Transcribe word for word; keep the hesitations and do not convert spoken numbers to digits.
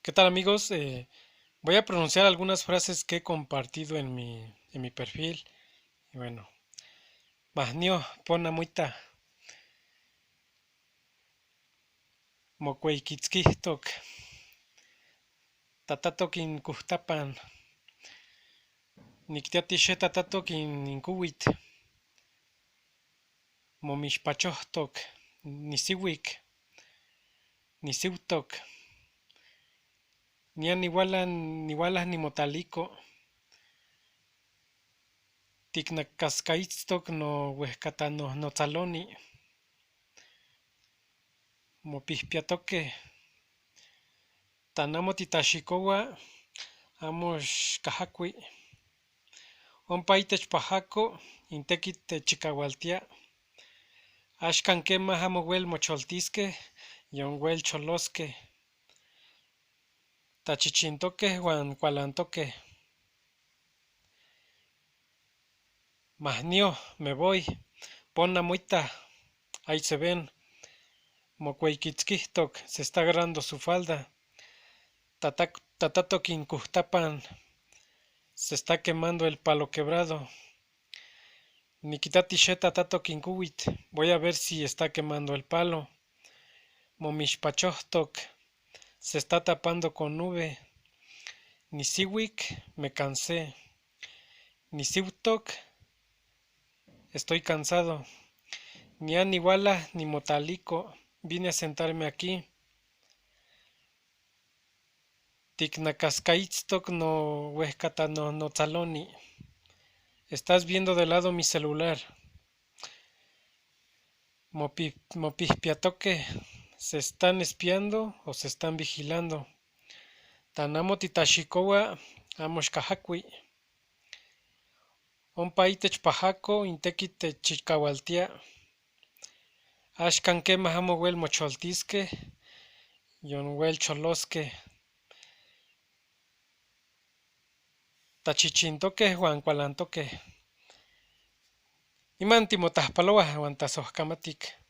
¿Qué tal, amigos? Eh, voy a pronunciar algunas frases que he compartido en mi, en mi perfil. Y bueno, Mahnio, pona muita. Mo kweikitskihtok. Tatatok in kuhtapan. Niktiatishe tatatok in kuwit. Mo mishpachohtok. Nisiwik. Nisiwtok. Nia niwala, niwala nimotaliko. Tiknakaskaitstok no wehkata no, no tsaloni. Mo pihpiatoke. Tana motitashikowa, amo shkahakwi. Ompa itech pahako, intekit techikawaltia. Ashka nkema hamo wel mocholtiske, yon wel choloske. Tachichintoke wan kwalantoke. Mahnio, me voy. Pona muita. Ahí se ven. Mo kweikitskihtok, se está agarrando su falda. Tata, tatatok in kuhtapan. Se está quemando el palo quebrado. Nikitatishe tatatok in kuwit. Voy a ver si está quemando el palo. Mo mishpachohtok. Se está tapando con nube. Nisiwik, me cansé. Nisiwtok, estoy cansado. Nia niwala nimotaliko, vine a sentarme aquí. Tiknakaskaitstok no wehkata no, no tsaloni. Estás viendo de lado mi celular. Mo pi-, mo pihpiatoke, se están espiando o se están vigilando. Tana motitashikowa, amo shkahakwi. Ompa itech pahako, intekit techikawaltia. Ashka nkema hamo wel mocholtiske, yon wel choloske. Tachichintoke wan kwalantoke. Imanti motahpalowa wan tasojkamatik.